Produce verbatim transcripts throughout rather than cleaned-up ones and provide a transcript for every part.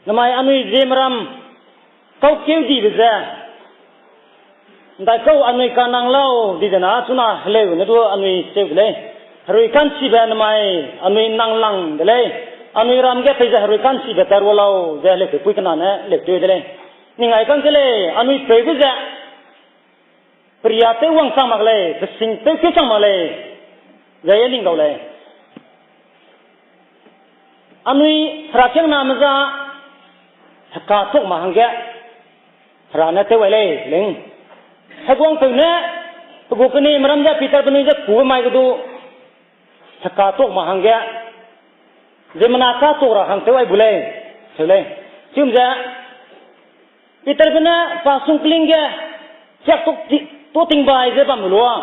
Namai anui ziemmeram kau keu dibe ze, ndaikau anui kanang lau di zena chuna heleu ne du anui cheu de lei. Herui ka'nchibe namai anui nang lang de lei. Anui ram ge peize herui ka'nchibe tat rua lau ze heleu tewpui kena ne leu tew de lei. Ning ai kang ke lei, anui peube ze peria tew wangchang mak lei, pesing tew keu chang mak lei, ze e ning dau lei. Anui herakiangname za heka tuak mak hangge, Hera ne tew ai lei, leng. Heguangpeu ne, pe gu keniemeram ze Peterbe nui ze kube mai ge du, heka tuak mak hangge, ziemmena katuak ra hang tew ai bu lei, seu lei. Chigum ze, Peterbe ne pa sungkling ge, chiak tuâ ti-, tuâ tingbai ze bam lu lua.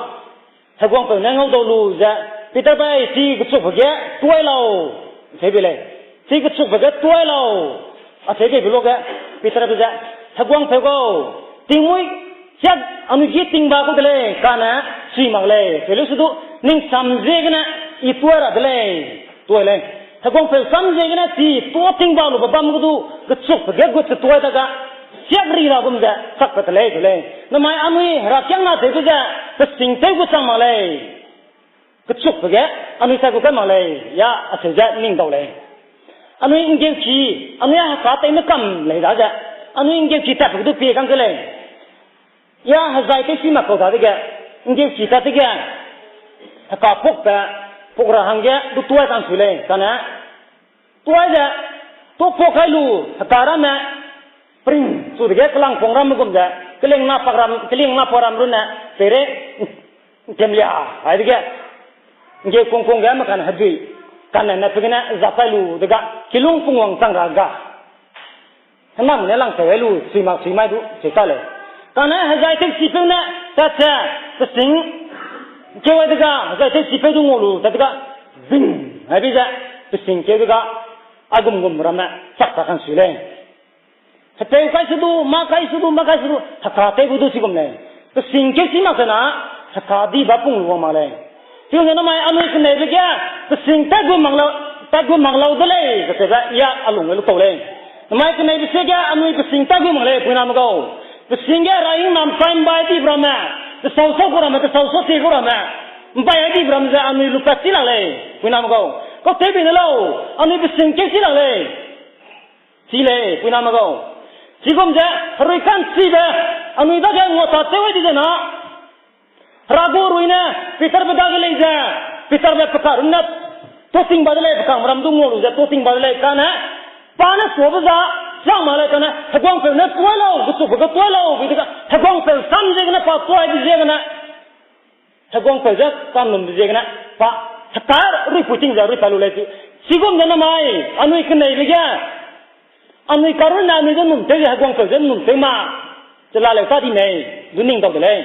Heguangpeu ne ngau dau lu ze, Peterbe chi kechukbe ge tuai lau, acheu bei lei. Chi kechukbe ge tuai lau, acheu bei be luage, Peterbe ze, Heguangpeu gau, tingmuî chiak anui gi tingba gu de lei, kane sui mak lei, pe lu se du, ning sam ziegene, I tuai ra de lei, tuai lei. Heguangpeu sam ziegene chi tuâ tingba lube bam ge du, kechukbe ge gut ze tuai dage, chiak ri ra gum ze, chakpat te lei, de lei. Namai anui herakiangna tewbe ze, pesing tew gu chang mak lei. Kechukbe ge, anui tai gu kai mak lei, ya, acheu ze ning dau lei. Anui ’nggeuki, anui a heka teime kam lei dage, anui ’nggeuki tatbe du pie kang ke lei. Ya hezai tewsi mak kau dadege, ’nggeuki tat dege, heka puakbe, puak ra hangge du tuai kang sui lei, kane, tuai ze, tuâ puak kai lu, heka ramme, pring chu dege kelangkuang ramme gum ze, kelieng na pak ram, kelieng na pak ram runne, peirei, ’ntemlia, ai dege, ’nggeu kungkung ge me kane hedui, kane ne pegene zap kai lu dega, kilung pungwang chang ra ga. Henam ne lang teu ai lu, sui mak sui mai du, seu ta lei. Kane hezai tewsipeu ne, tat ze, pesing, keu ai dega, hezai tewsipeu du ngau lu, tat dega, bing, ai bi ze, pesing keu dega, aigum gum ramme, chak ta kang sui lei. Heteu kai se du, mâ kai se du, mâ kai se du, heka tew gu du chigum lei. Pesing keu si mak zena, heka di ba pung lu wang mak lei. Chigum ze namai anui keneibe ge, pesing tat gu mak lau, tat gu mak lau de lei, kacheube, ya a lung ge lu tau lei. Namai keneibe sie ge anui pesing tat gu mak lei, puiname gau. Pesing ge ra hing nam sai ’mbai dibe ramme, tesau sau gu ramme, tesau sau tie gu ramme, ’mbai ai dibe ramme ze anui lupat chi lak lei, puiname gau. Kau tew bei ne lau, anui pesing keu chi lak lei. Chi lei, puiname gau. Chigum ze, herui ka'nchibe, anui dage ngua ta tew ai di zena, Hera gu herui ne, Peterbe dage lei ze, Peterbe pe ka runne, tuâ tingba de lei, pe kangme ram du ngua lu ze, tuâ tingba de lei, kane, pa ne suabe za, chang mak lei, kane, Heguangpeu ne tuai lau, kechukbe ge tuai lau, bi dega, Heguangpeu sam ziegene pa tuai di ziegene, Heguangpeu ze kanlumbe ziegene, pa, heka ruipui ting ze ruipat lu lei chi. Chigum ze namai, anui keneibe ge, anui karunne anui ze ’nnum tew ze Heguangpeu ze ’nnum tew ma, che laleu ta di mei, du ning dau de lei.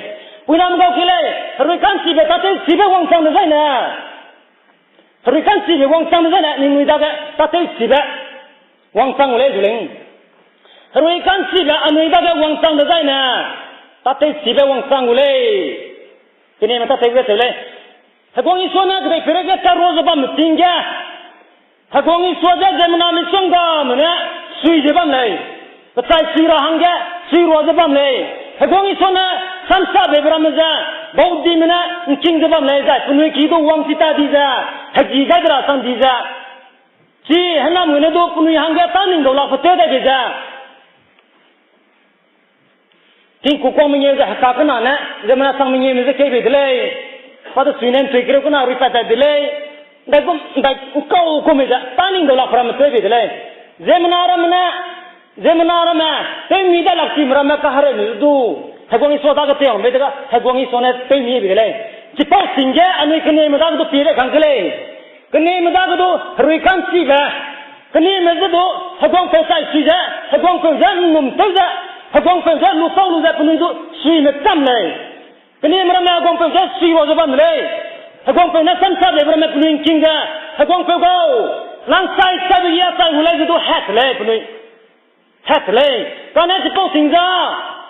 Puiname gau ki lei, herui ka'nchibe tâtewchibe wangchang dezaine, herui ka'nchibe wangchang dezaine, ningnui dage tâtewchibe wangchang gu lei zu lei. Herui ka'nchibe anui dage wangchang dezaine, tâtewchibe wangchang gu lei. Keneme tâtew ge teu lei. Heguang Isua ne kedeipeirei ge tat rua ze bamme ting ge, Heguang Isua ze ziemmena misonggame ne sui ze bam lei. Pechai sui ra hangge sui rua ze bam lei. Heguang Isua ne samsabeibe ramme ze, baudime ne ’ngking ze bam lei, zai penui ki du wangchi ta di ze, hegi gai de ra sang di ze, chi henam gene du penui hangge tâ ning dau lakbe tew dai bei ze, tingkukuang mengeu ze heka kena ne, ziemmena sang mengeume ze kei bei de lei. Pa de sui ne ’ntui kereu kena ruipat dai de lei. ’Ndaigum, ’ndai ’ngkau kumme ze tâ ning dau lakbe ramme tew bei de lei. Ziemmena ramme ne, ziemmena ramme, tewmi dai lak chime ramme kahereune du, Heguang Isua dage teiwang bei dega, Heguang Isua ne tewmi bei de lei. Chipau ting ge anui keneme dage du pie dai kang ke lei. Keneme dage du herui ka'nchibe, keneme ze du Heguangpeu chai sui ze, Heguangpeu ze ’nnum tew ze, Heguangpeu ze lu tau lu ze penui du suime cham lei. Keneme ramme Heguangpeu ze sui rua ze bam de lei. Heguangpeu ne samsabeibe ramme penui ’ngking ze, Heguangpeu gau, nang chai chaibe ge a chai gu lei ze du hat lei penui. Hat lei. Kane chipau ting ze,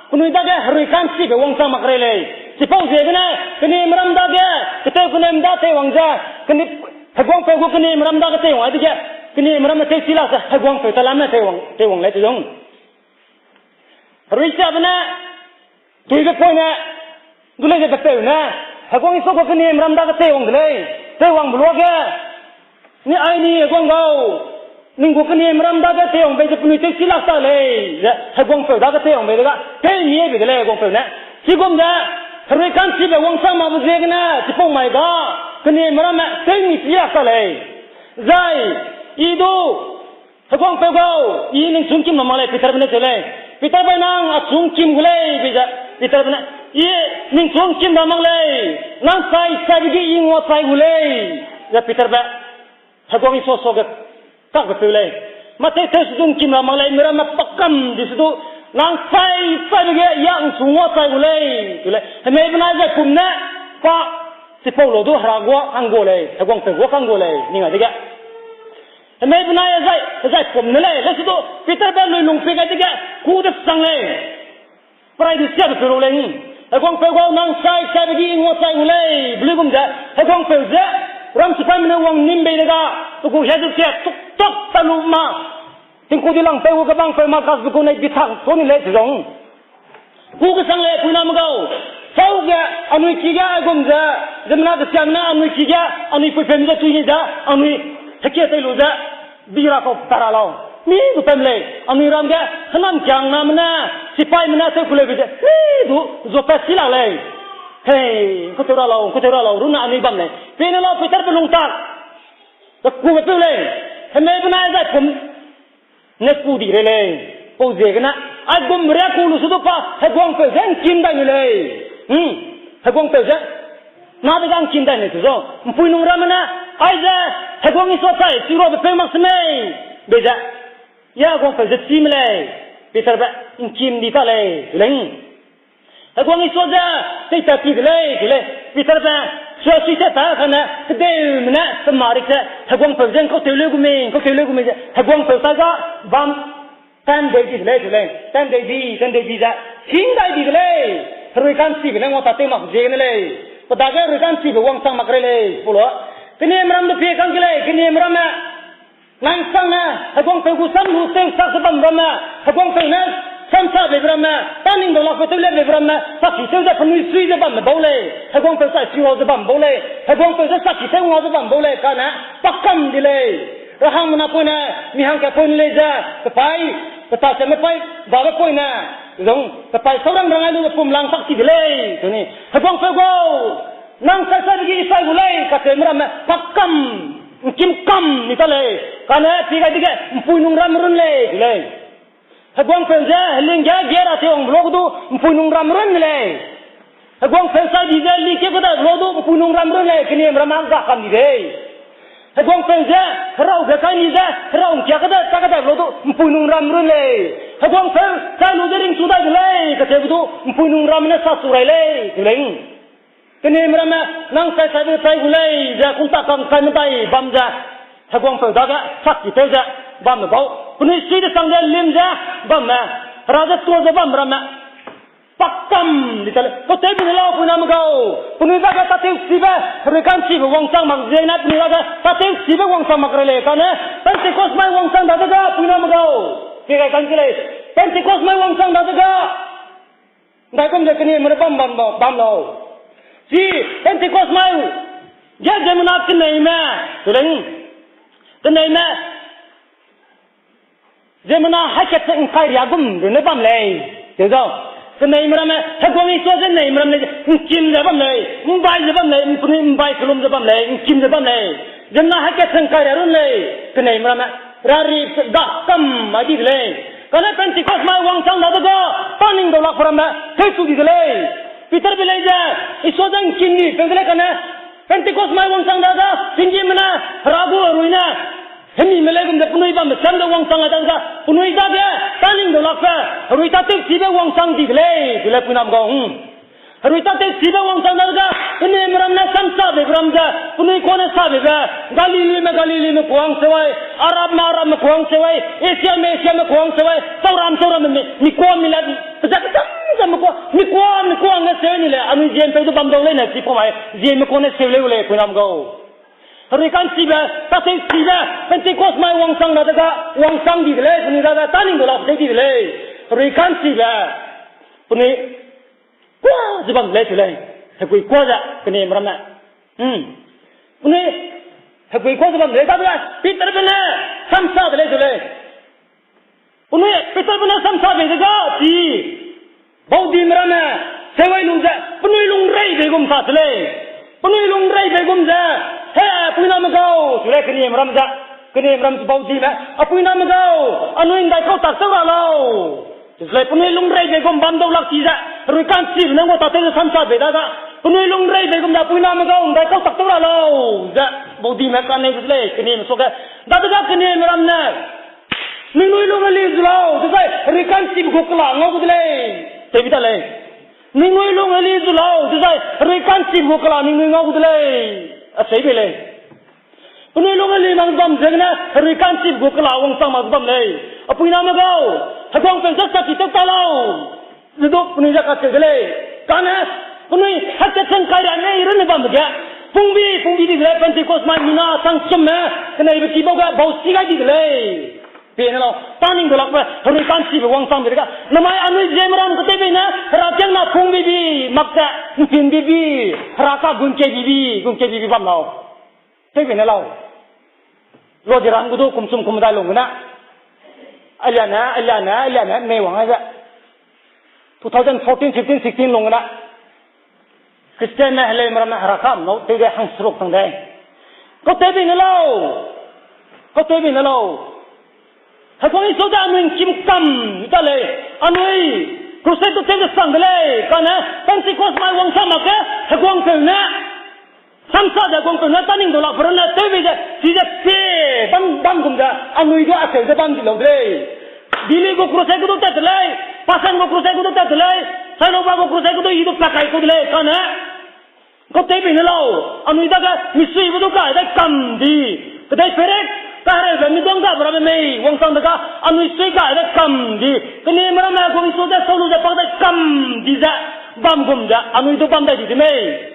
penui dage herui ka'nchibe wangchang mak rei lei. Chipau ziegene, keneme ram dage, ketew keneme da teiwang ze, kene-, Heguangpeu gu keneme ram dage teiwang ai dege, Kenieme ramme tewchi lak ze heguangpeu talamme teiwang, teiwang lei te zong. Herui siabe ne, tuibe poine, du lei ze pepeu ne, heguang Isua gu kenieme ram dage teiwang de lei, teiwangbe luage, ni ai ni heguang gau, ning gu kenieme ram dage teiwang bei ze penui tewchi lak ta lei, ze heguangpeu dage teiwang bei dega, tewmi bei de lei heguangpeu ne. Chigum ze, herui ka'nchibe wangchang makbe ziegene, chipau mai ga, kenieme ramme, tewmi chi lak ta lei. Zai, I du, heguangpeu gau, I ningchu ’ngkim ra mak lei, Peterbe ne cheu lei. Peterbe nang achu ’ngkim gu lei, bei ze, Peterbe ne, I ningchu ’ngkim ra mak lei, nang chai chaibe ge I nguachai gu lei, ze Peterbe, heguang Isua suage kakbe peu lei. Mâ tew tew se du ’ngkim ra mak lei, miramme pakam di se du, nang chai chaibe ge I a ningchu nguachai gu lei, tu lei. Hemei benai zai pum ne, pa, chipau lu du Hera guâ ka'nggua lei, heguangpeu guâ ka'nggua lei, ning a dege. Hemei benai zai, zai pum ne lei, lei se du, Peterbe lui lung pie gai dege, ku desang lei. Perai du siabe peu lu lei. Heguangpeu gau nang chai chaibe ge I nguachai gu lei, be luigum ze, heguangpeu ze, ram sipaime ne wang nim bei dega, pe gu hia ze sia, tuktak ta lu ma. Tingku di langpeu gu kebangpeu Markusbe gu nei bithang tu ni lei ze zong. Ku kesang lei puiname gau. Sau ge, anui ki ge aigum ze, ziemmena kesiame ne anui ki ge, anui puipeume ze tui ni ze, anui hekie tei lu ze, bi ra kau ta ra lau. Mi du pem lei, anui ram ge, hênamkiangname ne, sipaime ne tew ku lei be ze, mi du, zuapat chi lak lei. Hei, ’ngkau tew ra lau, ’ngkau tew ra lau, runne anui bam lei. Pie ne lau Peterbe lung tak. Pe kube peu lei, hemei benai zai pum ne ku di rei lei, pau ziegene, aigum ria ku lu se du pa, heguangpeu ze ’ngkim dai ni lei. Hmm, heguangpeu ze, na dege ’ngkim dai ni te zong, ’mpuinung ramme ne, aize, heguang Isua chai, chi rabe peu mak semei, bei ze, ya heguangpeu ze chîme lei, Peterbe, ’ngkim di ta lei, lei. Heguang Isua ze, teitat ti de lei, de lei. Peterbe, suasui tat ta kane, kedeume ne, kemarik ze, heguangpeu ze, ’ngkau tew leu gu mei, ’ngkau tew leu gu mei ze, heguangpeu ta ga, bam, tan dei di de lei, de lei. Tan dei di, tan dei di ze, hing dai di de lei. Herui ka'nchibe ne ngua tatew mak ziegene lei. Pe dage herui ka'nchibe wangchang mak rei lei, pau lu. Kenieme ram de pie kang ke lei, kenieme ramme. Nang chang ne, heguangpeu gu sam lu tew sak ze bam ramme, heguangpeu ne, samsa beibe ramme, taning dau lakpeu tew le beibe ramme, sakhi tew ze penui sui ze bamme bau lei, heguangpeu chai sui wau ze bam bau lei, heguangpeu ze sakhi tew ngau ze bam bau lei, kane, pakam di lei. Rahangmena poine, mi hangkapoine lei ze, pepai, petachamme pai, babe poine, zong, pepai saurang rangai lu ze pum lang pak ti de lei, tuni, heguangpeu gau, nang sai sai de gi sai gu lei, kacheube ramme, pakam, ’ngkim kam ni ta lei, kane pie gai dege, ’mpuinung ram run lei, de lei. Heguangpeu ze, heling ge, ge ra tewangbe lu du, ’mpuinung ram run de lei. Heguangpeu sai di ze, li keu kedaibe lu du, ’mpuinung ram run lei, kenieme ramme ga kam di lei. Heguangpeu ze, herau ge kai ni ze, herau ’ngkia kede, ta kedaibe lu du, ’mpuinung ram run lei. Heguangpeu, chai lu ze ringchu dai de lei, kacheube du, ’mpuinung ramme ne sa chu rai lei, de lei. Kenieme ramme, nang sai saibe chai gu lei, ze kum ta kang kai medai bam ze, heguangpeu dage, sakhi tew ze, bamme bau. Penui sui de sang ze lim ze, bamme. Hera ze tua ze bam ramme. Pakam, di ta lei. Kau tewbe ne lau puiname gau. Penui dage tatewchibe, herui ka'nchibe wangchang mak ziegene, penui dage tatewchibe wangchang mak rei lei, kane. Pentecost mai wangchang dadege, puiname gau. Pie gai kang ke lei. Pentecost mai wangchang dadege. Ndaigum ze kenieme ramme bam, bam, bam lau. Chi, Pentecost mai, ge ziemmena keneime, tu lei, keneime, ziemmena haikat ze ’ngkai ria gum runne bam lei. Teu zau, keneime ramme, heguang Isua ze neime ram lei, ’ngkim ze bam lei, ’mbai ze bam lei, ’mpenui ’mbai kelum ze bam lei, ’ngkim ze bam lei. Ziemmena haikat ze ’ngkai ria run lei, keneime ramme, rari ga kam mai di de lei. Kane Pentecost mai wangchang dadege, taning dau lakpeu ramme, tewchu di de lei. Peterbe lei ze, Isua ze ’ngkim di peu de lei kane, Pentecost mai wangchang dadege, tinggîmme ne, Hera gu herui ne, hemime leigum ze penui bambe sam ze wangchang dadege, penui dage, taning dau lakpeu, herui tatewchibe wangchang di de lei, de lei puiname gau, hmm. Herui tatewchibe wangchang dadege, keneime ram ne samsa beibe ram ze, penui kuâ ne sa beibe, Galilime, Galilime kuang seu ai, Arabme, Arabme kuang seu ai, Asiame, Asiame kuang seu ai, chauram, chauramme, mi, mi kuâ mi la, pezat, pezat, pezat, mi kuâ, mi kuâ, mi kuâ hangge seu ni lei, anui ziempeu du bam dau leine, chipau mai, ziemme kuâ ne seu leu lei, puiname gau. Herui ka'nchibe, tâtewchibe, Pentecost mai wangchang ra dega, wangchang di de lei, penui dage tâning du lak tei di de lei. Herui ka'nchibe, penui kuâ ze bam de lei, cheu lei. Hegui kuâ ze, kenieme ramme. Hmm. Penui, hegui kuâ ze bam de lei, dadege, Peterbe ne, samsa de lei, cheu lei. Penui Peterbe ne samsa bei dega, chi, baudime ramme, seuai lu ze, penui lungreibe gum sa se lei. Penui lungreibe gum ze, he, puiname gau, cheu lei kenieme ram ze, kenieme ram baudime, a puiname gau, anui ’ndaikau tak tew ra lau. Cheu lei penui lungreibe gum bam dau lak ti ze, herui ka'nchibe ne ngua tâtew ze samsa bei dega, penui lungreibe gum ze, puiname gau, ’ndaikau tak tew ra lau, ze, baudime kaneu de lei, kenieme suage, dadege kenieme ram ne, ningnui lung heli zu lau, dezai herui ka'nchibe gu kela ngau gu de lei. Tewbi ta lei. Ningnui lung heli zu lau, dezai herui ka'nchibe gu kela ningnui ngau gu de lei. Acheu bei lei. Penui lung heli mak bam ziegene herui ka'nchibe gu kela wangchang mak bam lei. A puiname gau, heguangpeu ze saki tew ta lau. Ze du penui ze kacheu de lei. Kane, penui hekecheng kai ra nei runne bambe ge, pungbi, pungbi di de lei, Pentecost mai mina changchumme, keneibe ki bau ge bau si gai di de lei. Pie ne lau, tâning du lakbe, herui ka'nchibe wangchangbe dega. Namai anui ziemme ram ketewbei ne, herakiangna pungbibi, mak ze, ’mpinbibi, heraka gunkebibi, gunkebibi bam lau. Tewbei ne lau. Ludiram gu du kumchum kum medai lung gene. Aliane, aliane, aliane, mei wang ai ze. Two thousand fourteen, fifteen, sixteen lung gene. Christianme heleume ramme herakam nâu tewbe hangseruk tang de. Kau tewbei ne lau. Kau tewbei ne lau. Heguang Jisu de anui ’ngkim kam ta lei. Anui crusade du tew de sang de lei. Kane Pentecost mai wangchang mak ge heguangpeu ne samsa ze heguangpeu ne tâning du lakbe runne tewbei ze, chize pie bam, bam gum ze, anui du acheu ze bam di lau de lei. Dili gu crusade gu du tat de lei, Pashan gu crusade gu du tat de lei, Sailongba gu crusade gu du i du pakai kau de lei, kane. Kau tewbei ne lau, anui dage misuibe du kai de kam di. Kedei peirek, kahereube miduang gabe ramme mei wangchang dega, anui sui kai de kam di. Kenieme ramme heguang Jisu de sau lu ze pak de kam di ze, bam gum ze, anui du bam dai di de mei.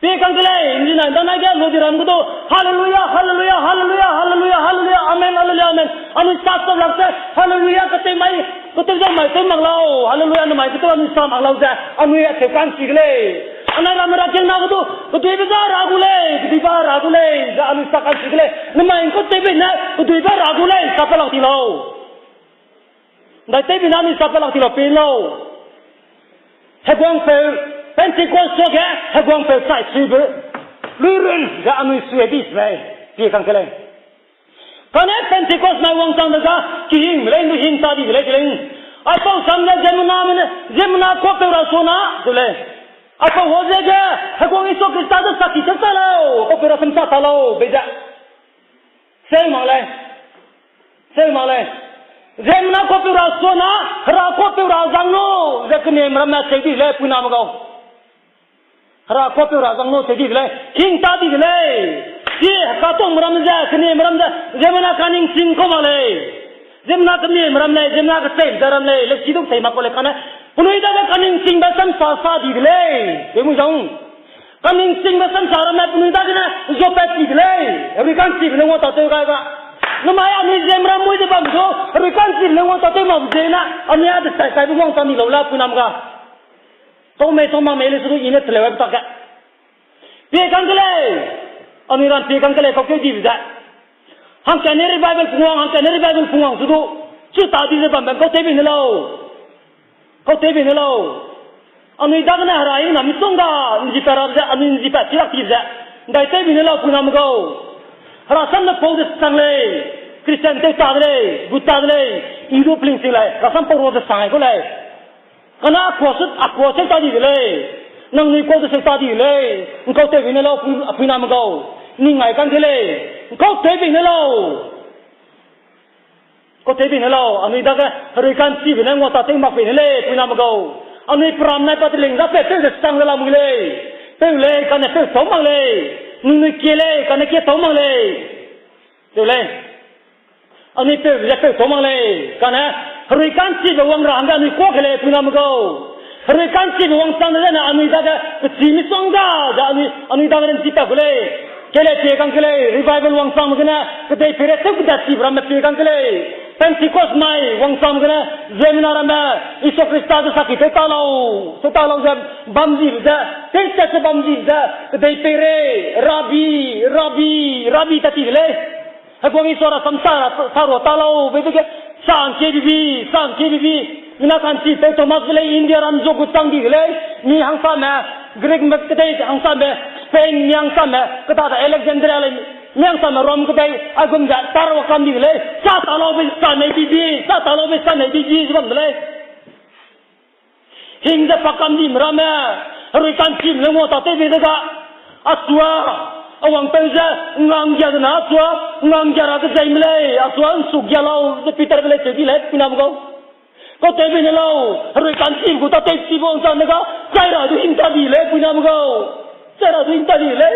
Pie kang de lei, ’nzinai ’ndanai ge Ludiram gu du, Hallelujah, Hallelujah, Hallelujah, Hallelujah, Hallelujah, Amen, Hallelujah, Amen. Anui sa sa lak ze, Hallelujah, ketew mai, ketew zau mai tew mak lau, Hallelujah, namai ketew anui sa mak lau ze, anui acheu ka'nchi de lei. Anai ramme rakiangna gu du, keduibe ze Hera gu lei, keduibe Hera gu lei, ze anui sa ka'nchi de lei. Namai ’ngkau tewbei ne, keduibe Hera gu lei, sa pa lak ti lau. ’Ndaitewbe ne anui sa pa lak ti lau, pie lau. Heguangpeu, Pentecost suage heguangpeu chai suibe, luirun ze anui sui di se lei, pie kang ke lei. Kane Pentecost mai wangchang dega, kihingme lei, lu hing ta di de lei, de lei. Aipau sam ne ziemmename ne, ziemmena kuapeu ra suana, de lei. Aipau hau ziege, heguang Jisu Khrista ze saki tew ta lau, kuapeu ra samsa ta lau, bei ze. Seu mak lei. Seu mak lei. Ziemmena kuapeu ra suana, Hera kuapeu ra zang lu, ze kenieme ramme cheu di de lei, puiname gau. Hera kuapeu ra zang lu cheu di de lei, hing ta di de lei. Chi hekatungme ram ze, kenieme ram ze, ziemmena kaningching kau mak lei. Ziemmena kenieme ram lei, ziemmena kecheibe ze ram lei, lesi du chei mak kau lei kane. Penui dage kaningchingbe samsa sa di de lei. Teimui zang. Kaningchingbe samsa ramme penui dagene zuapat ti de lei. Herui ka'nchibe ne ngua tâtew gai ga. Namai anui ziemme ram mui ze bam du, herui ka'nchibe ne ngua tâtew mak ze na, anui a de sai kaibe wang ta ni lau la puiname ga. Tau mei tau mak mei lei su du i ne teleu aibe tak ge. Pie kang ke lei. Anui ram pie kang ke lei, kau keu dibe ze. Hangkane revival pungwang, hangkane revival pungwang su du. Chu ta di ze bambe kau tewbei ne lau. Kau tewbei ne lau. Anui dagene Hera hingna misongga, ’nzipat rabe ze, anui ’nzipat chilak ti ze. ’Ndaitewbei ne lau puiname gau. Hera sam ne pau de sang lei. Christian tew ta de lei, gu ta de lei. I du peling ching lei, Hera sam pau ro de sang ai kau lei. Kane a kuasut, a kuaseu ta di de lei. Nangnui kuâ de seu ta di de lei. ’Ngkau tewbei ne lau, pui-, puiname gau. Ning ngai kang ke lei. ’Ngkau tewbei ne lau. Kau tewbei ne lau, anui dage herui ka'nchibe ne ngua tâtew mak pei ne lei, puiname gau. Anui peram nai pa teling za pe peu ze sang ze lamui lei. Peu lei, kane peu tau mak lei. Ningnui kie lei, kane kie tau mak lei. Peu lei. Anui peu ze peu tau mak lei. Kane, herui ka'nchibe wang ra hangge anui kuâ ke lei, puiname gau. Herui ka'nchibe wangchang de zene anui dage, pechi misongga ze anui, anui dage ’nchipat gu lei. Kelei pie kang kelei, revival wangchangme gene, kedei peirei tew kedat chibe ramme pie kang kelei. Pentecost mai wangchangme gene, ziemmena ramme, Jisu Khrista ze saki tew ta lau, tew ta lau ze bam dibe ze, tew tat ze bam dibe ze, kedei peirei, Rabbi, Rabbi, Rabbi tat ti de lei. Heguang Isua ra samsa ra sa rua ta lau, bei dege, sangkie bibi, sangkie bibi. Mina ka'nchi tew Thomas be lei India ram zu gu chang di de lei. Mi hangsame, Greekme kedei hangsame, Spain mi hangsame, kedade Alexandria lei, mi hangsame Rome kedei, aigum ze ta ra kam di de lei. Sa ta lau bei sa nei bibi, sa ta lau bei sa nei bibi ze bam de lei. Hing ze pakam dime ramme, herui ka'nchime ne ngua tâtewbe dega, asua, a wangpeu ze, nganggia de na asua, nganggia ra kezeime lei, asua ’nsukgia lau, ze Peterbe lei cheu di lei, puiname gau. Kau tewbe ne lau, herui ka'nchime gu tâtew chibe wangchang dega, chai ra du hing ta di lei, puiname gau. Chai ra du hing ta di lei.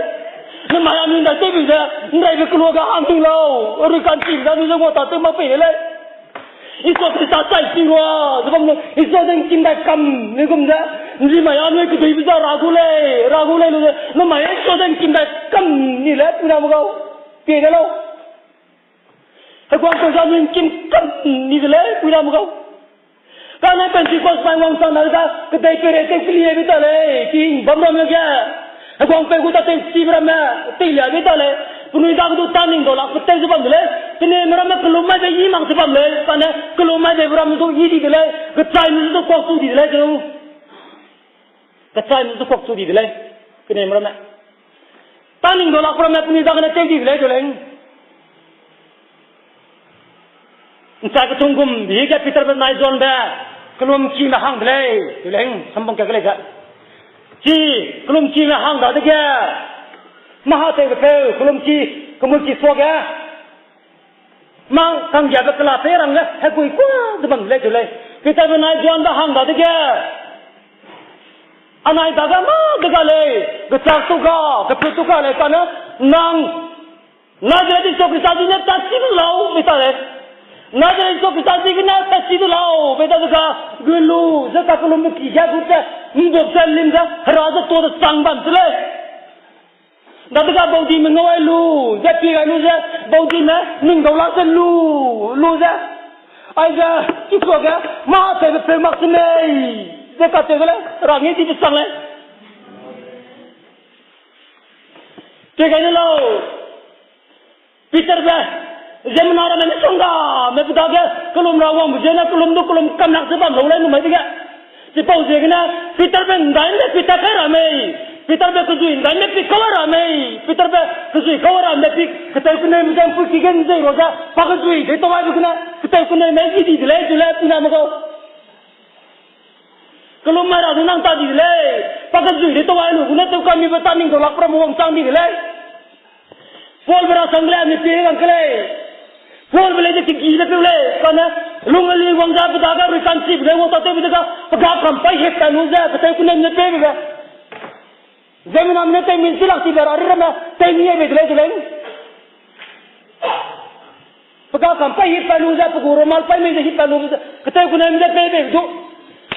Nemai anui ’ndaitewbe ze, ’nraibe keluage hang hing lau, herui ka'nchime ze anui ze ngua tâtew mak pei de lei. Isua Khrista chai chi rua, ze bam lu, Isua ze ’ngkim dai kam, ne gum ze, ’nzimai anui keduibe ze ra gu lei, ra gu lei lu ze, nemai Isua ze ’ngkim dai kam ni lei, puiname gau. Pie de lau. Heguangpeu ze anui ’ngkim kam ni de lei, puiname gau. Kane Pentecost mai wangchang dage, kedei peirei tew keliabe ta lei, ping bam ramme ge. Heguangpeu gu tâtew chibe ramme, teiliabe ta lei. Penui dage du taning dau lak pe tew ze bam de lei. Keneme ramme kelum mai be yi mak ze bam lei. Kane kelum mai be ramme du yi di de lei. Kechaime ze du kuak chu di de lei, ze. Kechaime ze du kuak chu di de lei. Keneme ramme. Taning dau lak pe ramme penui dagene tew di de lei, ze lei. ’Nchai kechum gum di ge Peterbe nai Johnbe, kelumkime hang de lei, ze lei, sambang ka ke lei ze. Chi, kelumkime hang dadege, maha tewbe peu, kelumki, kemulki suage, mâ kanggiabe kela pei rangge, hegui kua ze bam de lei, ze lei. Peterbe nai Johnbe hang dadege, anai dage mâ dega lei, gechâk tu ga, kepeu tu ga lei, kane, nang, Nazareth Jisu Khrista zi ne tatchi du lau, bei ta lei. Nazareth Jisu Khrista zi gene tatchi du lau, bei dadega, gu lu, ze kakellumbe ki ge gu ze, ’mbup ze lim ze, hera ze tuâ de chang bam se lei. Dadega baudime ngau ai lu, ze pie gai lu ze, baudime ning dau lak ze lu, lu ze. Aize, chisuage, mâ tewbe peu mak se mei, ze kacheu de lei, rangge di besang lei. Pie gai ne lau. Peterbe, ziemmena ramme misongga, me pe dage, kellum ra wangbe ziene, kellum du kellum kamlak ze bam lau lei numai dege. Chipau ziegene, Peterbe ’ndaime pi ta kai ra mei, Peterbe kezui ’ndaime pi kau ra mei, Peterbe kezui kau ra mei pi, ketew keneume ze ’mpui ki ge ’nzei ra ze, pa kezui de tau aibe gene, ketew keneume yi di de lei, ze lei, puiname gau. Kellum mai ra du nang ta di de lei. Pa kezui de tau ai lu gene tew kamibe taning dau lak pe ramme wangchang di de lei. Paulbe rasang de lei, anui pie kang ke lei. Paulbe lei ze kegîbe peu lei. Kane, lung eli wang ze pe dage rui ka'nchibe ge wang tâtewbe dege, pe ga kam paî hip ta lu ze, ketew keneume ne peibe be. Ziemmename ne tewmi ’nchi lak chibe ra ri ramme, tewmi e bei de lei ze lei. Pe ga kam paî hip pa lu ze, pe gu rumal paî mei ze hip pa lu ze, ketew keneume ze peibe du.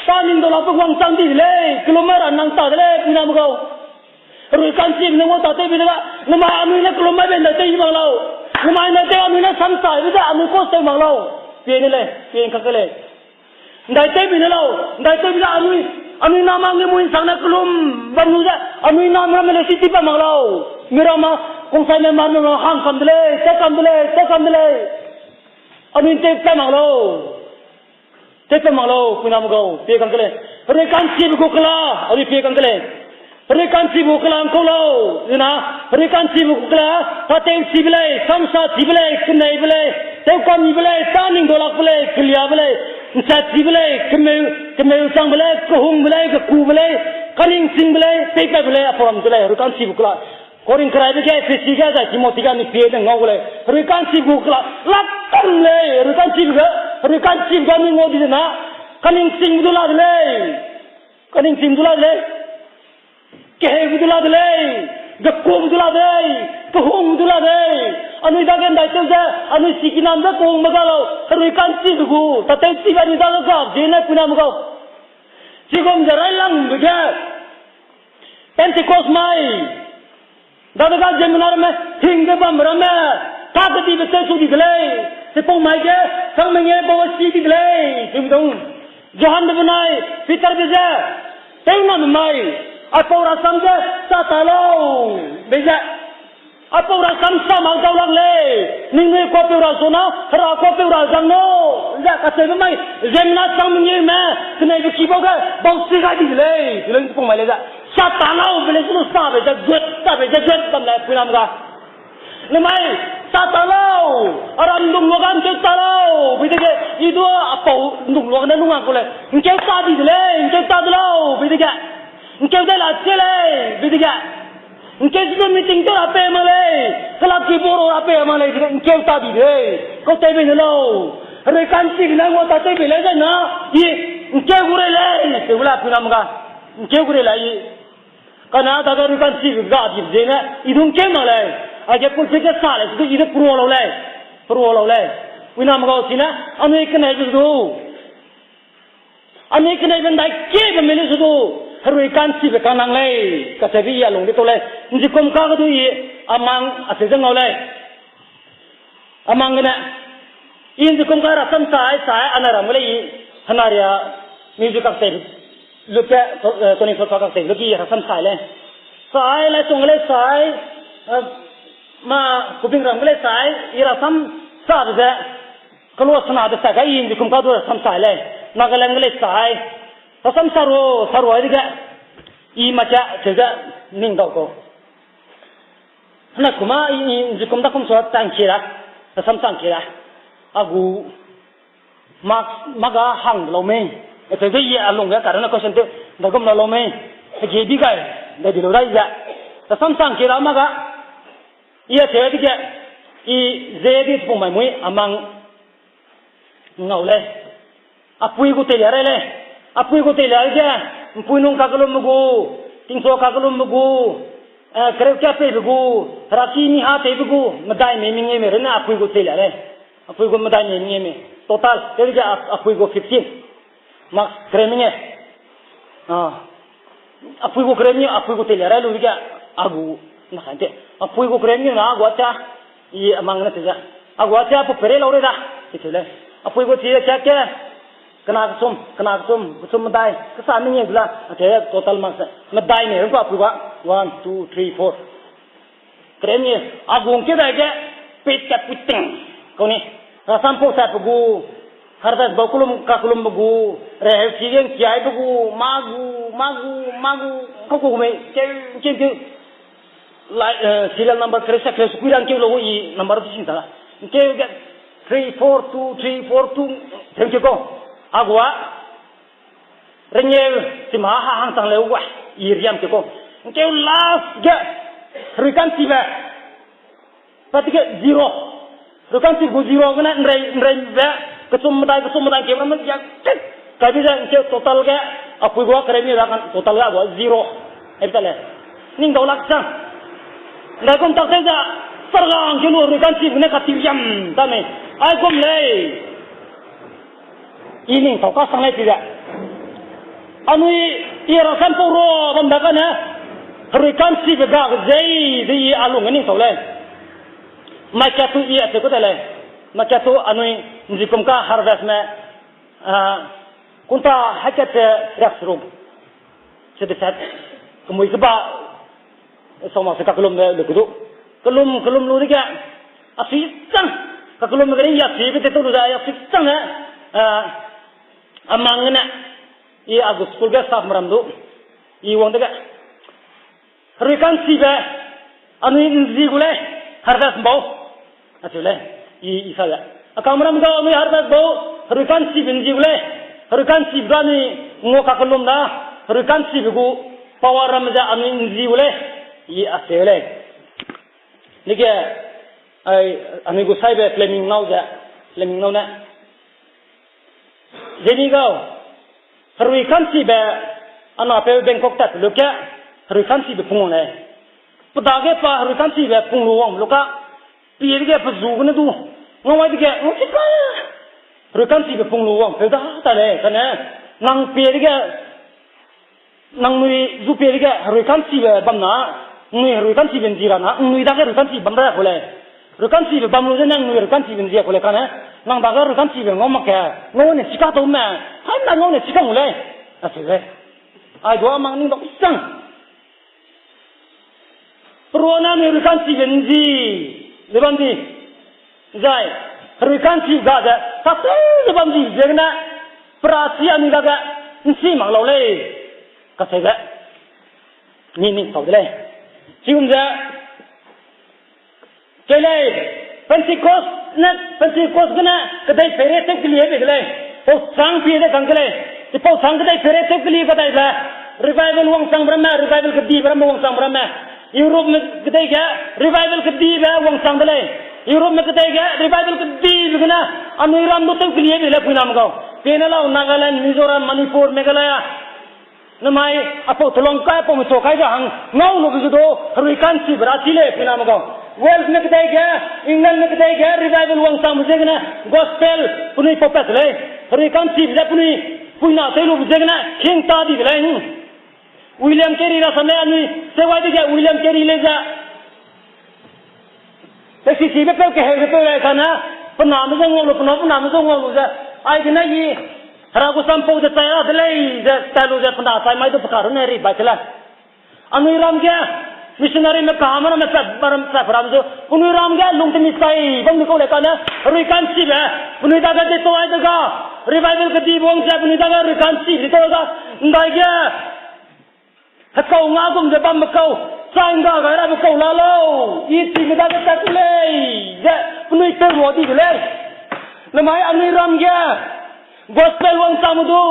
Taning dau lak pe wangchang di de lei, kellum mai ra nang ta de lei, puiname gau. Rui ka'nchibe ne wang tâtewbe dege, namai anui ne kellum mai be ’ndaitew yi mak lau. Namai ’ndaitew anui ne samsaibe ze anui kau tew mak lau. Pie ne lei, pie kang ke lei. ’Ndaitewbe ne lau, ’ndaitewbe ze anui, anui name hangge mui ’nsang ne kellum bam lu ze, anui name ramme lei si ti pa mak lau. Mi ramme, kungsaime marme hang kam de lei, tat kam de lei, tat kam de lei. Anui tew pa mak lau. Tew pa mak lau, puiname gau, pie kang ke lei. Rui ka'nchibe gu kela, anui pie kang ke lei. Rui ka'nchibe gu kela ’ngkau lau, zena, rui ka'nchibe gu kela, tâtewchibe lei, samsachibe lei, keneibe lei, tewkamibe lei, taning dau lakbe lei, keliabe lei, ’nchatchibe lei, kemeu, kemeu changbe lei, kehungbe lei, kekube lei, kaningchingbe lei, peipatbe lei, a program de lei, rui ka'nchibe gu kela. Korinth keraibe ge, Ephesi ge, zai Timothy ge, anui pie ne ngau gu lei. Rui ka'nchibe gu kela, lak kam lei, rui ka'nchibe ge, rui ka'nchibe ge anui ngau di zena, kaningchingbe du la de lei. Kaningchingbe du la de lei. Keheube du la de lei, gekube du la de lei, kehungbe du la de lei. Anui dage ’ndaitew ze, anui sikinam ze kehungbe ga lau, herui ka'nchibe gu, tâtewchibe anui dage ga, ziene puiname gau. Chigum ze railangbe ge, Pentecost mai, Dadege ziemmena ramme, hingde bam ramme, kakedibe tew su di de lei. Chipau mai ge, sang mengeu bau si di de lei. Chimdung, Johanbe benai, Peterbe ze, tew na memai, aipau rasam ze, sa ta lau, be ze. Aipau rasam sa mak dau lak lei. Ningnui kuapeu ra zona, Hera kuapeu ra zang no, ze kacheube mai, ziemmena sang mengeume, keneibe kibau ge, bau si gai di de lei. Chileng chipau mai lei ze. Sa ta lau, be lei su lu sa be ze gut, sa be ze gut, bam lei, puiname ga. Nemai, sa ta lau, aram ndung luage ’ngkeu ta lau, be dege, i du apau ndung luage ne lung a ku lei, ’ngkeu ta di de lei, ’ngkeu ta de lau, be dege, ’ngkeu dai la che lei, be dege, ’ngkeu su du meeting tew ra pei mak lei, kelak ki boro ra pei mak lei, be dege, ’ngkeu ta di de lei, kau tewbe ne lau, herui ka'nchibe ne ngua ta tewbe lei zai na, i, ’ngkeu gu rei lei, tew gu la puiname ga, ’ngkeu gu rei lei i. Kane dage herui ka'nchibe ga di ziene, i du ’ngkeu mak lei, aige pulpit ge sa lei, su du i du perua lau lei, perua lau lei. Puiname gau chine, anui keneibe du. Anui keneibe ’ndai kiebe me lu su du, herui ka'nchibe kanang lei, kacheube i a lung de tau lei. ’Nzikum ka ge du i, amang, acheu ze ngau lei. Amang gene, i ’nzikum ka rasam sai, sai, ana ram ge lei i, henaria, music kaktei, lupe, eh, Tony Sotpa kaktei, luki rasam sai lei. Sai, lai sung ge lei sai, eh, ma, Kubing ram ge lei sai, i rasam sa de ze, kelo sena de sa ga i ’nzikum ka du rasam sai lei. Nagaland ge lei sai, rasam sa ru, sa ru ai dege, i macha, cheu ze, ning dau kau. Hena kuma i, i, ’nzikum da kum sua tangkie ra, rasam sangkie ra. A gu, mak, mak ga hang lau mei. Acheu ze i a lung ge karena question tew, da gum la lau mei. Hege bi gai, da di lau dai ze. Rasam sangkie ra mak ga. I acheu dege, i ze di chipau mai mui, amang ngau lei. Apui gu teilia rei lei. Apui gu teilia ge, ’mpuinung kakellumbe gu, tingchua kakellumbe gu, eh, kereu kia peibe gu, heraki mi ha teibe gu, medai mei mengeu mei rene apui gu teilia lei. Apui gu medai mei mengeu mei. Total, tewdege ap-, apui gu fifteen. Marks kereu mengeu. Ah. Apui gu kereu mengeu, apui gu teilia rei lu dege, a gu, na kante. Apui gu kereu mengeu na, a gu acha, i amang ne tei ze. A gu acha, pe pere lau rei da, i tei lei. Apui gu chi, acha ke, kena kechum, kena kechum, kechum medai, kesa mengeu la, ache total marks, medai mei run ka apui ba, one, two, three, four. Kereu mengeu, a gu ’ngkeu dai ge, pit ka puting, kau ni. Rasam pau sa pe gu, harvest bau kellum, kakellumbe gu, reheuchi ge ’ngkiaibe gu, ma gu, ma gu, ma gu, kau kau mei, keu, keu, keu. Lai, eh, serial number kereu sa kereu sukui ra ’ngkeu lau i number du sing ta la. ’Ngkeu ge three four two, three four two, teu ’ngkeu kau. A gua, rengeu, chima ha hang chang leu gua, i riam ’ngkeu kau. ’Ngkeu last ge, herui ka'nchibe. Pati ge zero. Herui ka'nchibe gu zero gene ’nrei, ’nreibe, kechum medai, kechum medai ’ngkeu ramme ya, kaibe ze ’ngkeu total ge, apui gua kereu mengeu ra kan total ge a gua zero. Hebe ta lei. Ning dau lak chang. ’Ndaigum tak tew ze, sarga ’ngkeu lu herui ka'nchibe gene kati riam ta mei. Aigum lei. I ning tau kasang lei pi ze. Anui i rasam pau ra bam da kane, herui ka'nchibe ga ge zei ze i a lung ge ning tau lei. Mai kat tu i acheu ku ta lei. Mai kat tu anui ’nzikum ka harvest me, ah, kunta hai kat ze riak seruk. Se de sat, kemui keba, sau mak se kakellumbe lu ke du. Kellum, kellum lu dege, a sui chang, kakellumbe gene i a suibe te tau lu da, a sui chang ne, ah, amang gene, i a gu school ge staff meram du, i wang dege, herui ka'nchibe, anui ’nzi gu lei, harvest ’mbau. Acheu lei, i, i sa le. A kang meram ga anui harvest bau, herui ka'nchibe ’nzi gu lei, herui ka'nchibe ga anui ngua kakellum da, herui ka'nchibe gu power ram ze anui ’nzi gu lei, i acheu lei. Dege, ai, anui gu saibe Fleming nau ze, Fleming nau ne. Zeni gau, herui ka'nchibe, a napeu Bangkok tat lu ke, herui ka'nchibe pung wang lei. Pe dage pa herui ka'nchibe pung lu wang lu ka, pie dege pe zu gene du, ngau wai dege, ngau chi pa, herui ka'nchibe pung lu wang peu da ta lei, kane, nang pie dege, nangnui zu pie dege, herui ka'nchibe bam na, Ngnui herui ka'nchibe nzi ra na, ngnui dage herui ka'nchibe bam ra ku lei. Herui ka'nchibe bam lu ze ne ngnui herui ka'nchibe nzi ku lei kane. Nang dage herui ka'nchibe ngau mak ke, ngau ne chika tau me, hai na ngau ne chika ngu lei. Aseu lei. Ai du a mak ning dau sang. Perua ne anui herui ka'nchibe nzi, le bam di. Zai, herui ka'nchi ga ze, katew ze bam di ziegene, perachi anui dage, nchi mak lau lei. Kacheube, ni ning tau de lei. Chigum ze, kei lei, Pentecost ne, Pentecost gene, kedei peirei tew kelie be de lei. Pau châng pie de kang ke lei. Chipau châng kedei peirei tew kelie kadai ze, revival wangchangbe ramme, revival kedibe ramme wangchangbe ramme. Europe me kedei ge, revival kedibe wangchang de lei. Europe me kedei ge, revival kedibe gene, anui ram du tew kelie be de lei puiname gau. Pie ne lau Nagaland, Mizoram, Manipur, Meghalaya. Namai, apau telong kai, apau mechu kai ze hang, ngau lu be ze du, herui ka'nchibe ra chi lei puiname gau. Wales me kedei ge, England me kedei ge, revival wangchangbe ziegene, gospel, penui pau pat lei. Herui ka'nchibe ze penui, puina tew lu be ziegene, hing ta di de lei. William Carey rasam lei anui, sewai dege William Carey lei ze. Pe sisibe peu keheu ze peu lei kane, pe name ze ngau lu, pe nâu pe name ze ngau lu ze. Aigene i, Hera gu sampau ze chai ra de lei ze, chai lu ze pe na chai mai du pe ka runne ri bai te lei. Anui ram ge, missionary me kahame ramme chat, ramme chat pe ram zu, penui ram ge lung temi chai bam di kau lei kane, herui ka'nchibe, penui dage de tau ai de ga, revival kedibe wang ze, penui dage herui ka'nchibe di tau ga, ndai ge, hekau nga gum ze bambe kau, chai ngga gai rabe kau la lau, i chime dage tat lei, ze, penui teurua di de lei. Namai anui ram ge, gospel wangchangme du,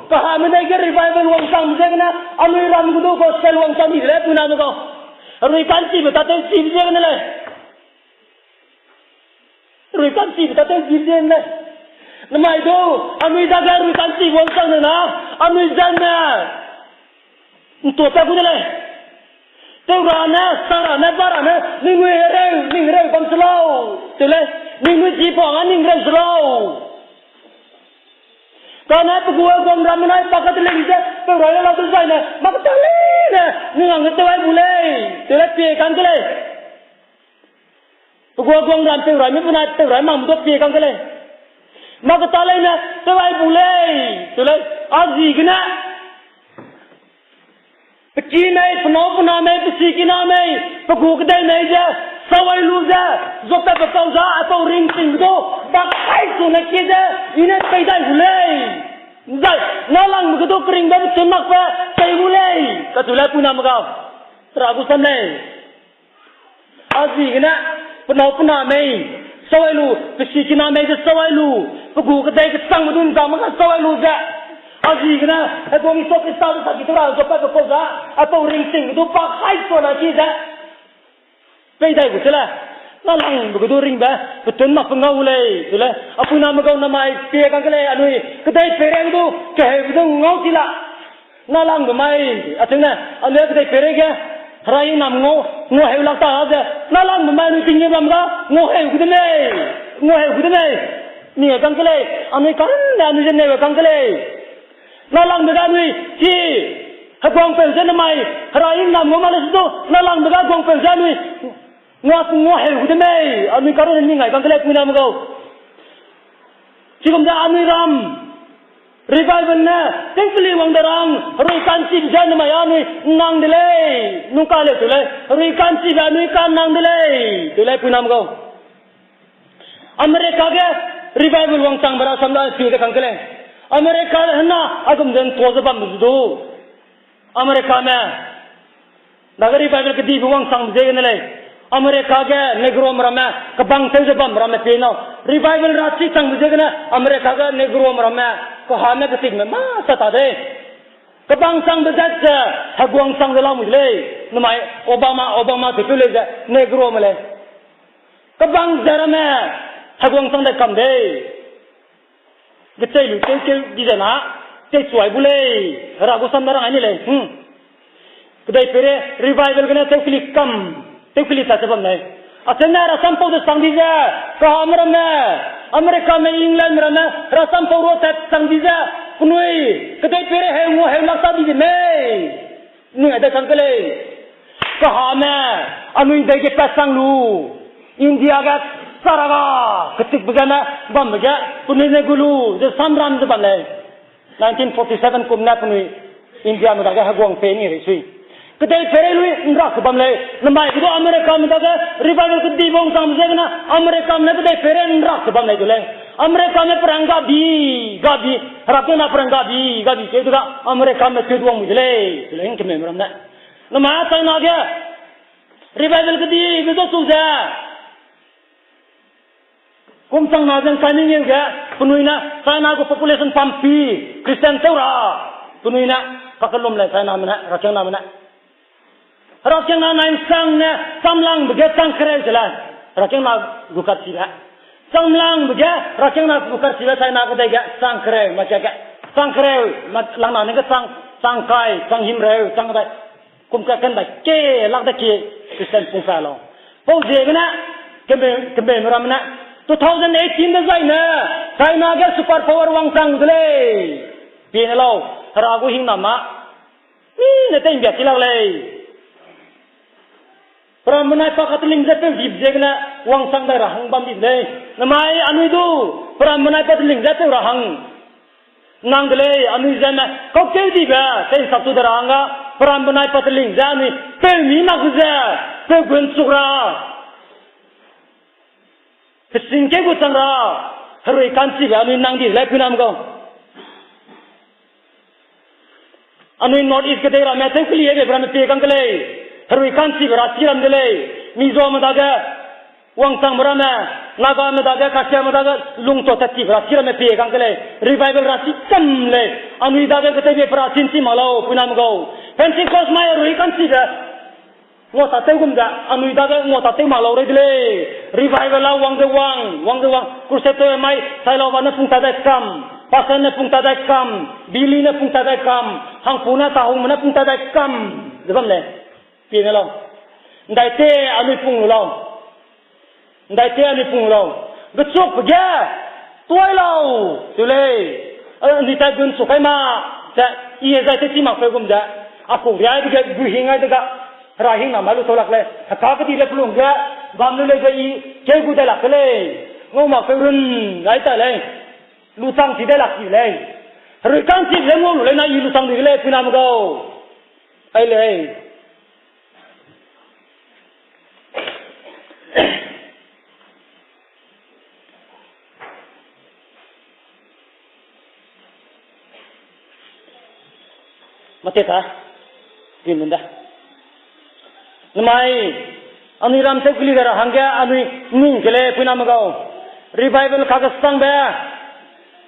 kahame dei ge revival wangchangme ziegene, anui ram ge du gospel wangchang di de lei, puiname gau. Herui ka'nchibe tatew chibe ziegene lei. Herui ka'nchibe tatew chibe ziegene lei. Namai du, anui dage herui ka'nchibe wangchang de na, anui zene, ntuapat gu de lei. Tew ra ne, sa ra ne, ba ra ne, ningnui hereu, ning hereu bam se lau. Tew lei, ningnui chipau a ning hereu se lau. Kane pe gu heguangram menai pa katelei ze, peu rai le lau dezaine, mâ keta leine, ning hangge tew ai bu lei. Tew lei pie kang ke lei. Pe gu heguangram peu raime benai peu rai makme du pie kang ke lei. Mâ keta leine, tew ai bu lei. Tew lei, a zi gene. Pe ki mei, pe nâu pe na mei, pe sikina mei, pe gu kedei mei ze, sâu ai lu ze, zuapatbe kau za, aipau ringtingbe du, bak kai sune kie ze, i ne pei dai gu lei. Zai, nâlangbe ge du keringbe petunmakbe, pei gu lei. Kacheu lei puiname gau. Tera gu sam lei. A zi gene, pe nâu pe na mei, sâu ai lu, pe sikina mei ze sâu ai lu, pe gu kedei kechangbe du nzame ga sâu ai lu ze. A zi gene, heguang Jisu Khrista ze saki tew ra zuapatbe kau za, aipau ringtingbe du pa kai suana ki ze. Pei dai gu se lei, nâlangbe ge du ringbe, petunmakbe ngau gu lei, ze lei, a puiname gau namai pie kang ke lei, anui, kedei peirei du, keheube du ngau ti la. Nâlangbe mai, acheu ne, anui kedei peirei ge, Hera hingnam ngau, ngau heu lak ta ze, nâlangbe mai anui tinggîm ram ga, ngau heu gu de mei, ngau heu gu de mei, ning ai kang ke lei, anui karunne anui ze neu ai kang ke lei. Nâlangbe ga anui, chi, heguangpeu ze namai, Hera hingnam ngau ma le se du, nâlangbe ga heguangpeu ze anui, ngua, ngua heu gu de mei, anui karunne ning ai kang ke lei puiname gau. Chigum ze anui ram, revival ne, tewkeli wang de rang, herui ka'nchibe ze namai anui, nang de lei, nung ka leu tew lei, herui ka'nchibe anui ka nang de lei, tew lei puiname gau. America ge revival wangchangbe rasam da pie de kang ke lei. America hena aigum ze ntua ze bambe zu du. Americame, dage revival kedibe wangchangbe ziegene lei. America ge Negroramme, kebang tew ze bambe ramme pie nâu. Revival ra chi changbe ziegene America ge Negroramme, kahame ketingme mâ sa ta de. Kebang changbe zat ze, heguang chang ze lamui de lei. Namai Obama, Obama tewpeu lei ze, Negroramme lei. Kebang ze ramme, heguang chang de kam de. Gechei lu tewkeu di ze na, teichuai bu lei, Hera gu sam da rang ai ni lei. Kedei peirei revival gene tewkeli kam, tewkeli tat ze bam lei. Acheu ne rasampau ze sang di ze, kahame ramme, Americame, Englandme ramme, rasampau ruatat sang di ze, penui, kedei peirei heu ngua heu lak ta di de mei. Ning ai de kang ke lei. Kahame, anui dei ge pat sang lu. India ge saraga, ketikbe gene, bambe ge, penui ne gu lu, ze samram ze bam lei. Nineteen forty seven kum ne penui India me dage heguang pe ni rei sui. Kedei perei lui nrak se bam lei, namai kedu America me dage revival kedi bong sang ze gene, America me ne kedei perei nrak se bam lei du lei. America me perang gabi, gabi, herap na perang gabi, gabi, ke du ga America me tut wang mu de lei, du lei, kemeu ram ne. Namai China ge, revival kedi, me zo su ze. Kum chang na zeng kai mengeu ge, penui ne, China gu population pampi, Christian tew ra, penui ne, kakelum lei China me ne, rakiangna me ne. Rakiangna nai sang ne, samlangbe ge chang kereu ze lei, rakiangna gu katsibe. Samlangbe ge, rakiangna gu katsibe China kedei ge, chang kereu, ma kia ge, chang kereu, ma langna ne ge chang, chang kai, chang himreu, chang kedei. Kum ka ken dai ke, lak de ke, Christian pung sa lau. Pau ziegene, kembe, kembe me ram ne, two thousand eighteen de zai ne, China ge super power wangchang de lei. Pie ne lau, Hera gu hingnam ma, mi ne tei mbia chi lak lei. Peram benai pa kateling ze peu dip ziegene, wangchang dai ra hang bam di de lei. Namai anui du, peram benai pa teling ze peu ra hang nang de lei, anui zene, kaukeu dibe, tei nsap tu de ra hangge, peram benai pa teling ze anui, peu mi mak ze, peu gun chuk ra. Pesing keu gu chang ra, herui ka'nchibe anui nang di de lei puiname gau. Anui North East kedei ramme, tew keliebe ramme pie kang ke lei. Herui ka'nchibe ra chi ram de lei. Mizome dage, wangchangbe ramme, Nagame dage, Kasiame dage, lungto tat chibe ra chi ramme pie kang ke lei. Revival ra chi kam lei. Anui dage keteibe pe ra chin chi mak lau, puiname gau. Pentecost mai herui ka'nchibe nguatatew gum ze, anui dage nguatatew mak lau rei de lei. Revival a wang ze wang, wang ze wang. Crusade tew mai, Sailaoba ne pung ta dai kam, Pastor ne pung ta dai kam, Billy ne pung ta dai kam, Hangpu ne Tahungme ne pung ta dai kam, ze bam lei. Pie ne lau. Ndaite anui pung lu lau. Ndaite anui pung lau. Gechukbe ge, tuai lau, tu lei. Anui tai gun chu kai ma, ze, i zai te chi mak peu gum ze. A ku riai dege, gu hing ai dega. Hera hingnam mai lu tau lak lei. Heka kedi le pelung ge, bam lu lei ze i, keu gu dai lak ke lei. Ngau mak peu run, ai ta lei. Lu chang chi dai lak chi lei. Herui ka'nchi ze ngau lu lei na i lu chang di lei, puiname gau. Ai lei. Mate ta, din da. Namai, anui ram tew keli de ra hangge, anui ning ke lei puiname gau. Revival kakesangbe,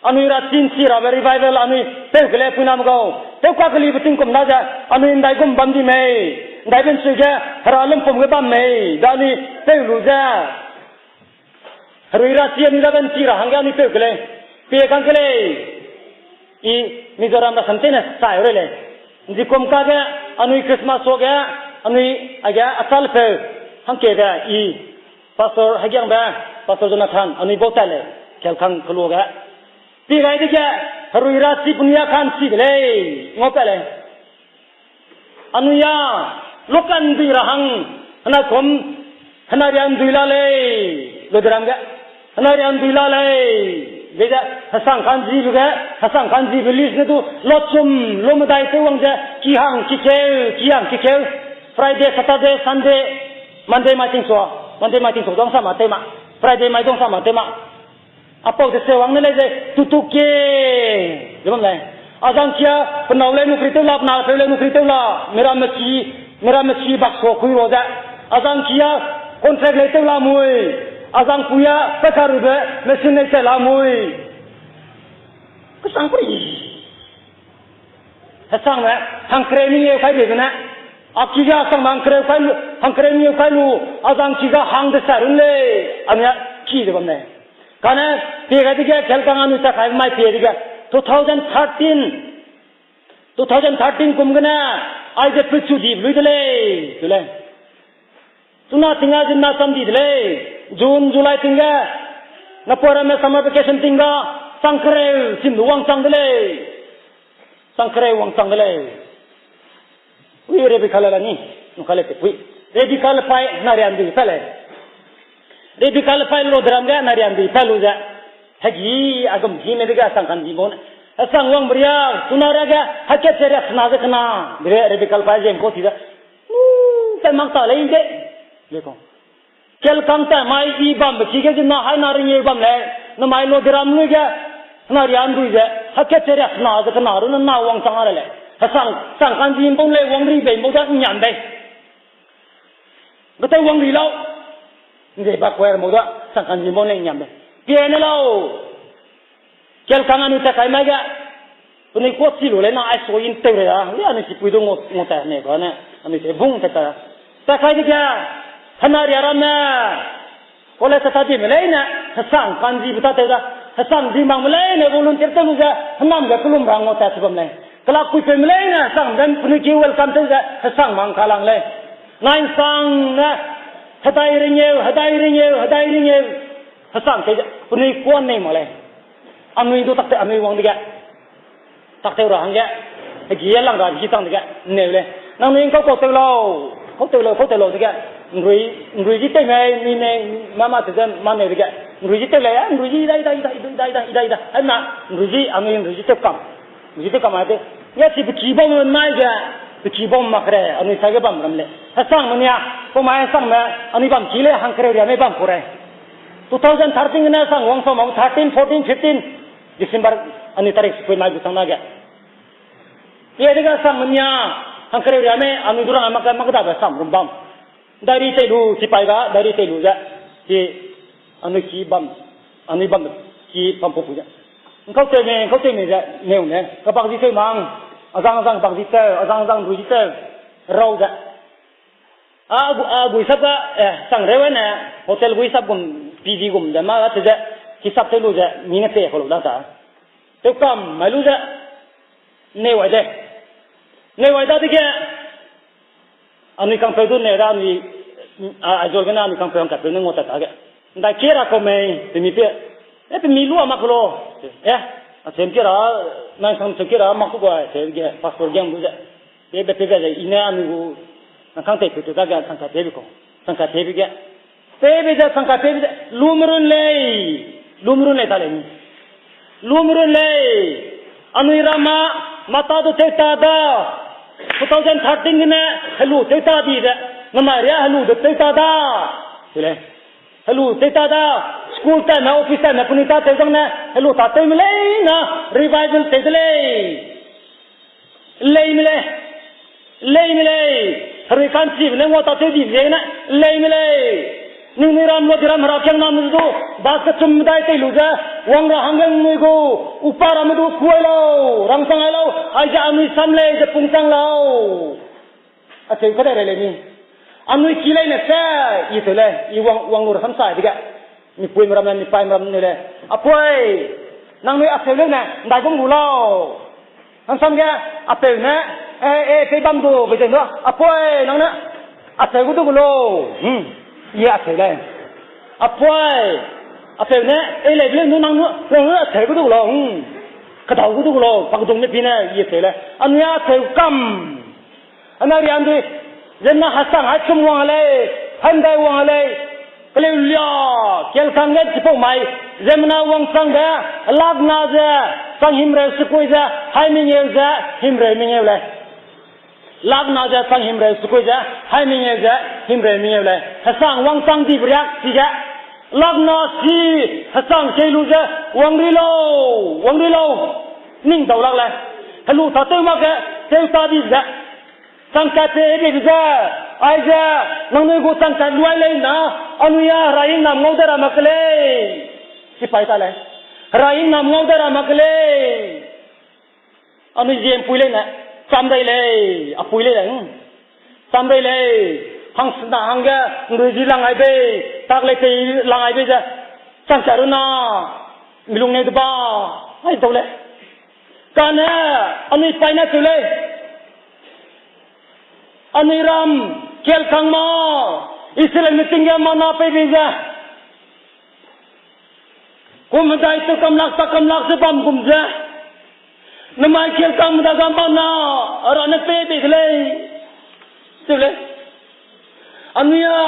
anui ra chin chi rabe revival anui tew ke lei puiname gau. Tew kakelibe tingkum da ze, anui ndai gum bam di mei. Ndai benchu ge, Hera lumpum ge bam mei. Da anui tew lu ze. Herui ra chi anui da benchi ra hangge anui tew ke lei. Pie kang ke lei. I Mizoram rasam tene sai rei lei. Nzikum kage anui Christmas suage anui aige achal peu hangke de i Pastor Hegiangbe, Pastor Jonathan, anui bau tat lei, Kelkang keluage. Pi gai dege, herui ra chi penui a ka'nchi de lei, ngau pat lei. Anui a, lokan dui ra hang, hena kum, hena rian dui la lei, lu de ram ge, hena rian dui la lei, dege, hesang ka'nchibe ge, hesang ka'nchibe list ne du, lochum, lu medai tew wang ze, ki hang, ki keu, ki hang, ki keu, Friday, Saturday, Sunday, Monday mai tingchua, Monday mai tingchua dong sa ma tew ma, Friday mai dong sa ma tew ma. Apau de se wang ne lei ze, tutu ke, ze bam lei. Azang kia, penau lei nukri tew la, penau peu lei nukri tew la, mera meki, mera meki bakso kui ro ze. Azang kia, contract lei tew la mui. Azang puia, peka rube, machine lei te la mui. Kesang pui. Hesangme, hangkereu mengeu kai bebe ne. A ki ga sang hangkereu kai lu, hangkereu mengeu kai lu, azang ki ga hang de sa run lei. Ania ki de bam ne. Kane, pie ga dege, Kelkang anui sa kai mai pie dege. Two thousand thirteen, two thousand thirteen kum gene, ai de pechu di lui de lei, de lei. Chuna ting a zimna cham di de lei. June, July ting ge, napoiramme summer vacation ting ga, sangkereu sim du wangchang de lei. Sangkereu wangchang de lei. Ui, rebe kala la ni. Nu ka le te pui. Rebecca le pai na rian dui pa le. Rebecca le pai lo dram ge na rian dui pa lu ze. Hegi agum hi me de ga sang kan di bon. Sang wang bria, tuna ra ge, ha ke che re sna ze kena. Bire Rebecca le pai zem ko ti ze. Nu, tai mak ta le inde. Le ko. Kelkang ta mai i bam be ki ge na hai na ring e bam le. Na mai lo dram lu ge. Na rian dui ze. Ha ke che re sna ze kena ru na na wang sang a le le. Ha sang, sang kan di bon le wang ri be bon da nyan be. Gete wang ri lau. Nde ba kuai mo da, sang kan di mo ne ngiam de. Pie ne lau. Kelkang anui ta kai mai ge. Penui kuat si lu le na ai so in teu re da. Li anui si pui du ngo, ngo ta ne ba ne. Anui te bung ta ta. Ta kai de ge. Hana ria ram ne. College ta di me lei ne. Hesang kan di bu ta teu da. Hesang di mang me lei ne volunteer teu lu ze. Henam ge kelum rang ngo ta si bam lei. Kelak kui pe me lei ne. Hesang ben penui ki welcome teu ze. Hesang mang ka lang lei. Nai sang ne, hedai ringeu, hedai ringeu, hedai ringeu. Hesang te, penui kuan nei mak lei. Anui du tak te, anui wang dege. Tak te ra hangge. Hegi lang ra, hegi tang dege. Neu lei. Nangnui kau kau teu lau. Kau teu lau, kau teu lau dege. Nrui, nrui ji teu mei, nui mei, mama te ze, ma neu dege. Nrui ji teu lei, eh, nrui ji, idai, idai, idai, idai, idai, idai, idai. Ai na, nrui ji, anui nrui ji teu kam. Nrui ji teu kam ai te. Ya chi peki bam nai ge, peki bam mak re, anui sai ge bam ram lei. Hesang me nia, ko mai hesang me, anui bam ki lei, hangkereu ria mei bam ku re. Two thousand thirteen ne sang wang sa ma, thirteen, fourteen, fifteen, December, anui tarik sukui mai gu sang na ge. Ye dege sang me nia, hangkereu ria mei, anui du rang mak, mak da be sang rum bam. Diary tei lu, sipai ga, diary tei lu ze. Ki, anui ki bam, anui bam ki pam pu pu ze. Nkau tei me, nkau tei me ze, neu ne. Ka bak di tei mang, azang azang bak di tei, azang azang rui di tei, rau ze. A gu, a gui sap ga, eh, sang reu ne, hotel gui sap gum, P G gum ze, ma ga te ze, ki sap tei lu ze, mi ne tei ko lu da ta. Teu kam, mai lu ze, neu ai de. Neu ai da dege, anui kangpeu du ne ra anui, a, a zol gene anui kangpeu hangkatpeu ne ngau tat ta ge. Ndai kera kau mei, pe mi pe. E pe mi lua mak lo. E, a chem kera, nai sang chem kera mak ku bai, te ge, pastor giang bu ze. Pe be pe be ze, i ne anui gu, nang kang tei pe te da ge, sang ka pe be ko. Sang ka pe be ge. Pe be ze, sang ka pe be ze, lu merun lei. Lu merun lei ta lei ni. Lu merun lei, anui rama, mata du teu ta da, two thousand thirteen gene, helu teu ta di ze, namai ria helu du teu ta da, se lei. Helu teu ta da, school time, office time, penui ta teu zang ne, helu ta teu me lei na, revival teu de lei. Lei me lei. Lei me lei. Herui ka'nchibe ne ngua ta teu di ziegene. Lei me lei. Ningnui ram, lua di ram, hera kiang nam du. Bus kechum medai tei lu ze. Wang ra hangge ningnui gu. Upa ramme du kuai lau. Rangchang ai lau. Aize anui sam lei ze pungchang lau. Acheu kadai rei lei ni. Anui ki lei ne se. I teu lei. I wang, wang lu ra sam sai dege. Mipuime ramme, mipaime ramme ne lei. Apoi, nangnui acheu leu ne, ndaigum gu lau. Hangsam ge, apeu ne, e, e, pei bam du, be ze ndu, apoi, nang ne, acheu gu du gu lau. Hmm, i acheu lei. Apoi, apeu ne, e, lei be lei ndu nang nu, nang nu acheu gu du gu lau. Hmm, kedau gu du gu lau, pakdung ne pi ne, i acheu lei. Anui acheu kam. Ana rian dui, ziemmena hasang hai chum wang lei, handai wang lei, keleu lia, kelkang ge chipau mai, ziemmena wangchang ge, lakna ze, chang himreu sekui ze, hai mengeu ze, himreu mengeu lei. Lakna ze, chang himreu sekui ze, hai mengeu ze, himreu mengeu lei. Hasang wangchang dibe riak chige, lakna si, hasang kei lu ze, wang ri lau, wang ri lau, ning dau lak lei. Helu ta tew mak ge, tew ta di ze. Changkat pei bei ze, aize, nangnui gu changkat luai lei na, anui a hera hingnam ngau de ra mak ke lei. Chipai ta lei. Hera hingnam ngau de ra mak ke lei. Anui zie ’mpui lei ne, cham dai lei, a pui lei lei. Cham dai lei, hangsena hangge, ’nrui zi lang ai bei, tak lei pei lang ai bei ze, changkat runa, milung nei de ba, ai dau lei. Kane, anui paî ne cheu lei. Anui ram, kelkang ma, Israelme ting ge mana pei bei ze. Kum medai tew kam lak, tak kam lak ze bam gum ze. Namai kelkangme dagam bam na, Hera ne pei bei de lei. Cheu lei. Anui a,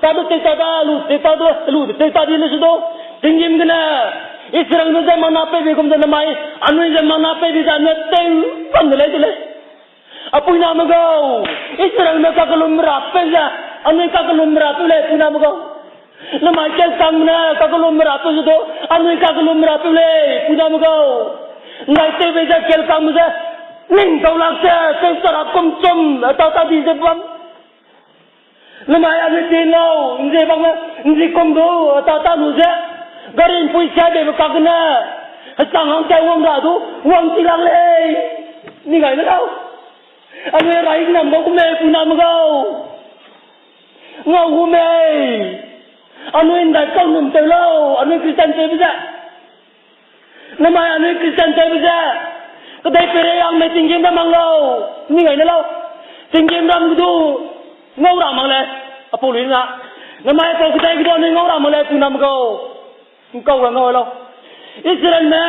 ta du tei ta da lu, tei ta du, lu, tei ta di le su du. Tinggîm gene, Israelme ze mana peibe gum ze namai, anui ze mana peibe ze anui tei bam de lei de lei. A puiname gau, Israelme kakellum ra peu ze, anui kakellum ra peu lei puiname gau. Namai kelkangme ne kakellum ra peu ze du, anui kakellum ra peu lei puiname gau. Nai tewbe ze kelkangme ze, ning tau lak ze, tei sara kum chum, ta ta di ze bam. Namai anui tin lau, nzie bang le, nzie kum du, ta ta lu ze. Gari mpui sia debe kak gene. Hechang hang tia wang ra du, wang chi lak lei. Ni gai ne lau. Anui rai nam gau kum lei, puiname gau. Ngau gu mei. Anui ndai kau num tew lau, anui Christian tewbe ze. Namai anui Christian tewbe ze. Kedei peirei rang mei tinggîm ram mang lau. Ni gai ne lau. Tinggîm ram ge du. Ngau ra mak lei. Apau lui na. Namai apau kedei ge du anui ngau ra mak lei, puiname gau. Ngkau ra ngau lau. Israelme.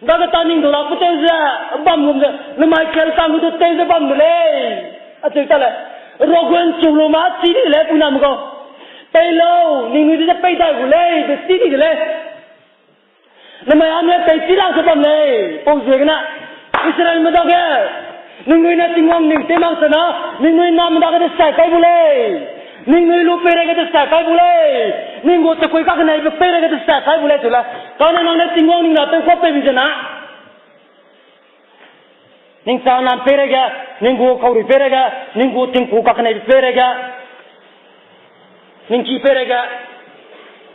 Dage ta ning dau lak pe tew ze, bam gum ze, namai kelkang ge du tew ze bam de lei. Acheu ta lei. Rogun chu lu ma chi di de lei, puiname gau. Pei lau, ningnui de ze pei dai gu lei, de chi di de lei. Namai anui pei chi lak ze bam lei, pau ziegene. Israelme dage, ningnui ne Tingwang ning tew mak sena, ningnui name dage desai kai bu lei. Ningnui lu peireige desai kai bu lei. Ning gu chekui kakeneibe peireige desai kai bu lei cheu lei. Kane nang ne Tingwang ning na tew kuâ peibe zena. Ning chanam peireige, ning gu kaurui peireige, ning gu tingku kakeneibe peireige. Ning ki peireige,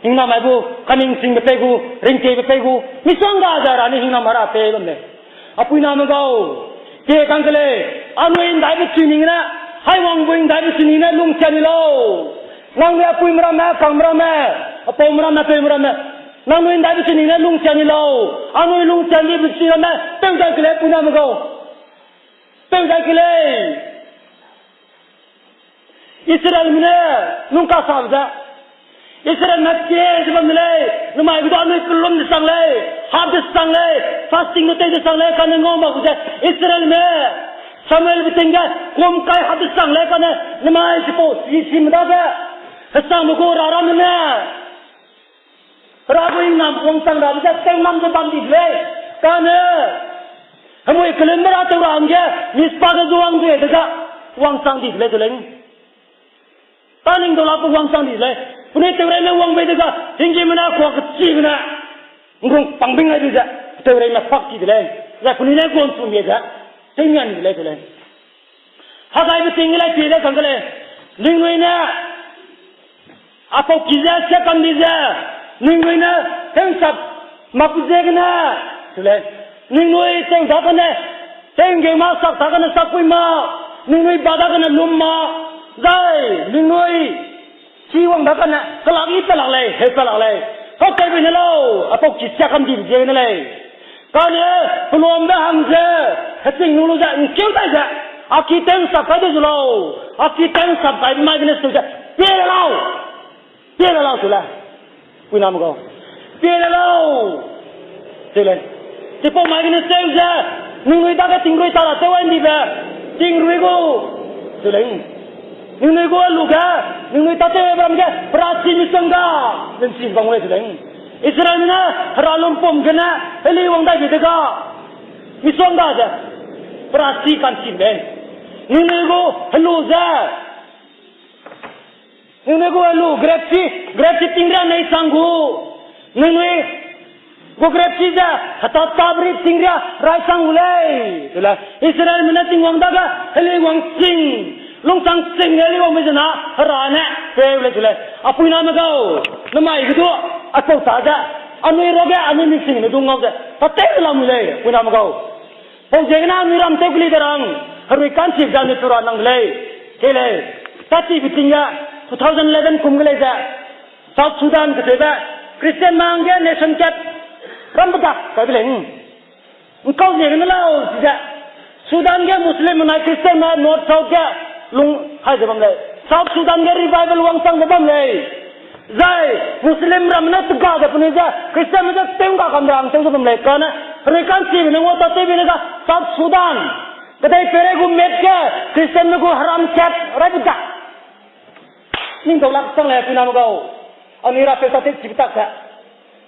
hingnam mai bu, kaning singbe pei gu, ringkeibe pei gu, misongga ze ra ni hingnam ra pei bam lei. A puiname gau, tie kang ke lei, anui ndaibe chu ning ne, haiwang bu ndaibe chu ning ne lungchia ni lau. Nangnui a puime ramme, kangme ramme, a paume ramme, peume ramme. Nangnui ndaibe chu ning ne lungchia ni lau. Anui lungchia nibe chu ramme, tew dai ke lei puiname gau. Tew dai ke lei. Israelme ne, nung kasabe ze. Israelme tie ze bam de lei, namai gu du anui kellum desang lei, hap desang lei, fasting du tei desang lei, kane ngau mak gu ze. Israelme, Samuelbe ting ge, kum kai hap desang lei, kane, namai chipau, sisime dage. Hesangme gu ra ramme ne. Hera gu hingnam wangchang rabe ze tew nam ze bam di de lei. Kane, hemui kelunme ra tew ra hangge, Mizpa ge zu wang dui dega, wangchang di de lei de lei. Taning dau la pe wangchang di de lei. Penui tewreime wang bei dega, tinggîme ne kua kechibe ne. Ngrung pangbing ai di ze, tewreime pak di de lei. Zai penui ne guang chum bie ze, tewmian di de lei de lei. Hagaibe ting ge lei pie de kang ge lei. Ningnui ne, a pau ki ze, sia kam di ze. Ningnui ne, tewsap, mak ziegene. Cheu lei. Ningnui tew da kane, tew nggeu ma sak da kane sakpui ma. Ningnui ba da kane lum ma. Zai, ningnui chi wang da kane, kelak i pe lak lei, heu pe lak lei. Kautewbe ne lau, a pau ki sia kam dibe ziegene lei. Kane, peluambe hang ze, heching nu lu ze, nkeu dai ze, a ki tewsap kai de zu lau, a ki tewsap kai mai gene seu ze, pie le lau, pie le lau seu le, puiname gau, pie le lau, seu lei. Chipau mai gene seu ze, ningnui dage tingrui ta ra tew ai ndibe, tingrui gu, seu lei. Ningnui gu lu ge, ningnui tâtewbe ram ge, perachi misongga, ze nchi bang lei de lei. Israelme ne, hera lumpum gene, heli wang dai bi dega, misongga ze, perachi ka'nchi lei. Ningnui gu, helu ze, ningnui gu helu, grape chi, grape chi tingria nei chang gu. Ningnui gu grape chi ze, heta tabri tingria raisang gu lei, cheu lei. Israelme ne Tingwang dage, heli wangching, lungchang ching ne heli wangbe zena, hera ne, peu lei cheu lei. A puiname gau, namai ge du, a pau ta ze, anui ruage, anui mik sing ne du ngau ze, tâtew lamui lei, puiname gau. Pau ziegene anui ram tew keli de rang, herui ka'nchibe ze anui pe ra nang de lei, kei lei. Tâchibe ting ge, two thousand eleven kum ge lei ze, South Sudan kecheube, Christianme hangge nation kat, ram bedak kaibe lei. Nkau ziegene lau chize, Sudan ge Muslim menai Christianme North South ge lung hai ze bam lei. South Sudan ge revival wangchang ze bam lei. Zai Muslim ramme ne tega ze penui ze Christianme ze tew ngga kam rang tew ze bam lei. Kane, herui ka'nchibe ne ngau tâtewbe ne ga South Sudan, kedei peirei gu map ge Christianme gu heram kat rai bedak. Ning daulak sang lei, puiname gau. Anui rapeu ta tewchibe tak ze.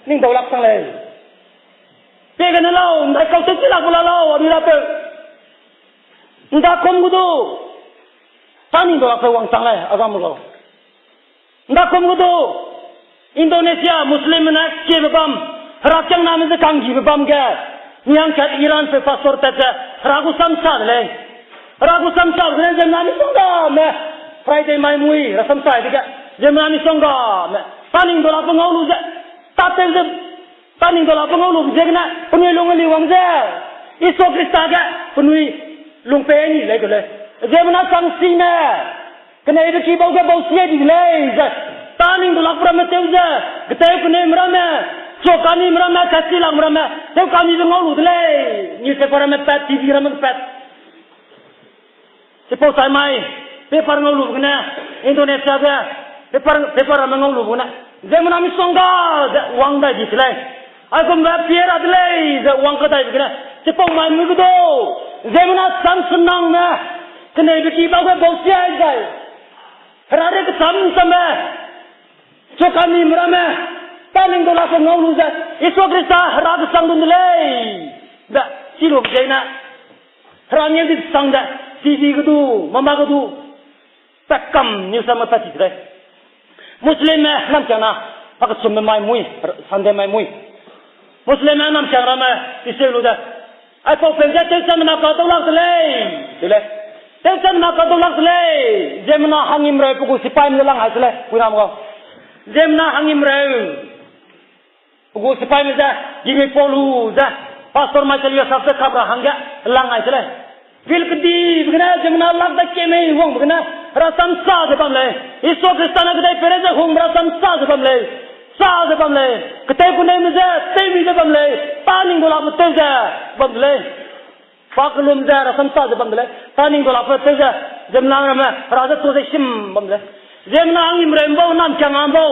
Ning daulak sang lei. Pe gene lau, ndai kau tewchi lak bu la lau, anui rapeu. Ndakum gu du. Ta ning daulakpeu wangchang lei, azam gau. Ndakum gu du. Indonesia, Muslimme ne kiebe bam, herakiangname ze kanggibe bam ge, mi hangkat Iran pe pastor tat ze, hera gu sam sa de lei. Hera gu sam sa de lei, ziemmena misonggame, Friday mai mui, rasam sa dege, ziemmena misonggame, ta ning daulakpeu ngau lu ze, tatew ze, ta ning daulakpeu ngau lu ziegene, penui lung liu wang ze, Jisu Khrista ge, penui lung pei ni lei de lei. Ziemmena sangsime, keneibe kibau ge bau sie di de lei ze, ta ning daulakpeu ramme tew ze, ketew keneume ramme, chuakanime ramme, kasilakme ramme, tew kamibe ngau lu de lei, newspaper ramme pat, T V ramme pat. Chipau chai mai, paper ngau lube gene, Indonesia ge, paper, paper ramme ngau lube gene, ziemmena misongga ze wang dai di se lei. Aigumbe pie ra de lei ze wang kadaibe gene, chipau mai mui ge du, ziemmena samsenangme, keneibe kibau ge bau sie zai, hera re kecham sambe, chuakanime ramme, ta ning daulakpeu ngau lu ze, Jisu Khrista hera kesang dun de lei, be, chi lu ziegene, hera ngeu di sang ze, T V ge du, mama ge du, pa kam news ramme pat ti de lei. Muslimme namkiangna, pakechumme mai mui, Sunday mai mui. Muslimme namkiang ramme, iseu lu de. Aipau peu ze tewchanme na kadau lak de lei, de lei. Tewchanme na kadau lak de lei, ziemmena hangimreu pe gu sipaime ze lang hai se lei, puiname gau. Ziemmena hangimreu pe gu sipaime ze, gimi pau lu ze, Pastor Michael Yosef ze kap ra hangge, lang hai se lei. Field kedibe gene, ziemmena lak da kemei wangbe gene, rasam sa ze bam lei. Jisu Khrista ne kedei peirei ze hungbe rasam sa ze bam lei. Sa ze bam lei. Ketew keneume ze, tewmi ze bam lei. Ta ning daulakpeu tew ze bam de lei. Pa kellum ze rasam sa ze bam de lei. Ta ning daulakpeu tew ze, ziemmena ramme, hera ze tu ze sim bam de lei. Ziemmena hangimreu bau, namkiang bau.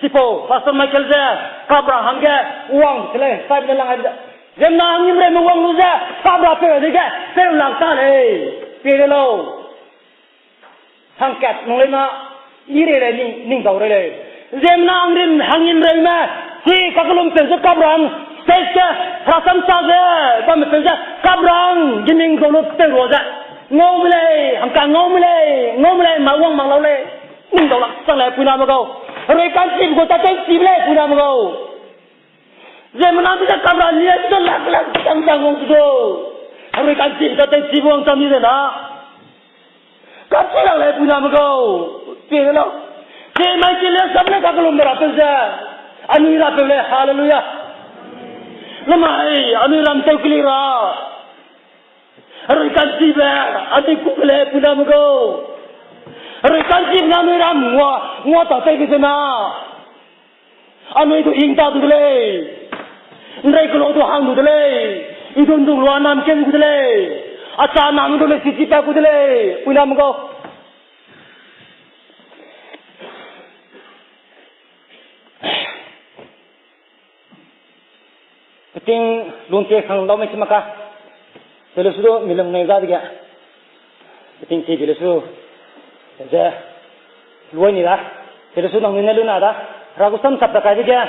Chipau, Pastor Michael ze, kap ra hangge, wang se lei, sai ne lang ai ze. Ziemmena hangimreume wang lu ze, kap rapeu dege, peu lak ta lei. Pie de lau. Hangkat nung lei na, i rei lei ning, ning dau rei lei. Ziemmena hangim, hangimreume, chi kakellumpeu ze kap ra hang, stage ge, rasam sa ze, bamme peu ze, kap ra hang, giming dau lu tew rua ze. Ngaume lei, hangka ngaume lei, ngaume lei, ma wang mak lau lei. Ning dau lak sang lei, puiname gau. Herui ka'nchibe gu tâtewchibe lei, puiname gau. Ziemmena bi ze kap ra lia bi ze lak lak chang chang wang su du. Herui ka'nchibe tâtewchibe wangchang di ze na. Ka'nchi lak lei, puiname gau. Pie de lau. Chi mai chi le sam le kakellumpeu rapeu ze, anui rapeu lei, haleluya. Namai, anui ram tew keli ra. Herui ka'nchibe, anui ku ke lei, puiname gau. Herui ka'nchibe ne anui ram ngua, ngua tâtew ke ze na. Anui du hing ta du de lei. Nrei kelo du hang du de lei. I du ndung lua nam ken gu de lei. Acha nam du lei, sichipa gu de lei, puiname gau. Peting lungtie khang lau mei chi mak ka. Tele su du mi lung nei dadege. Peting ti bi le su. Ze. Luai ni da. Tele su nangnui ne lu na da. Hera gu sam sap ta kaibe ge.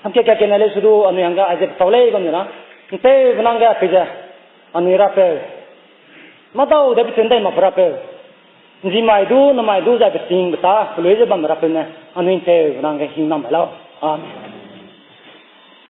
Samkie kakene lei su du anui hangge aize petau lei bam de na. Nteu benang ge pei ze. Anui rapeu. Madau de pechu ndai mak pe rapeu. Nji mai du, namai du zai peting beta, pelui ze bam rapeu ne. Anui nteu benang ge hing nam mai lau. Amen.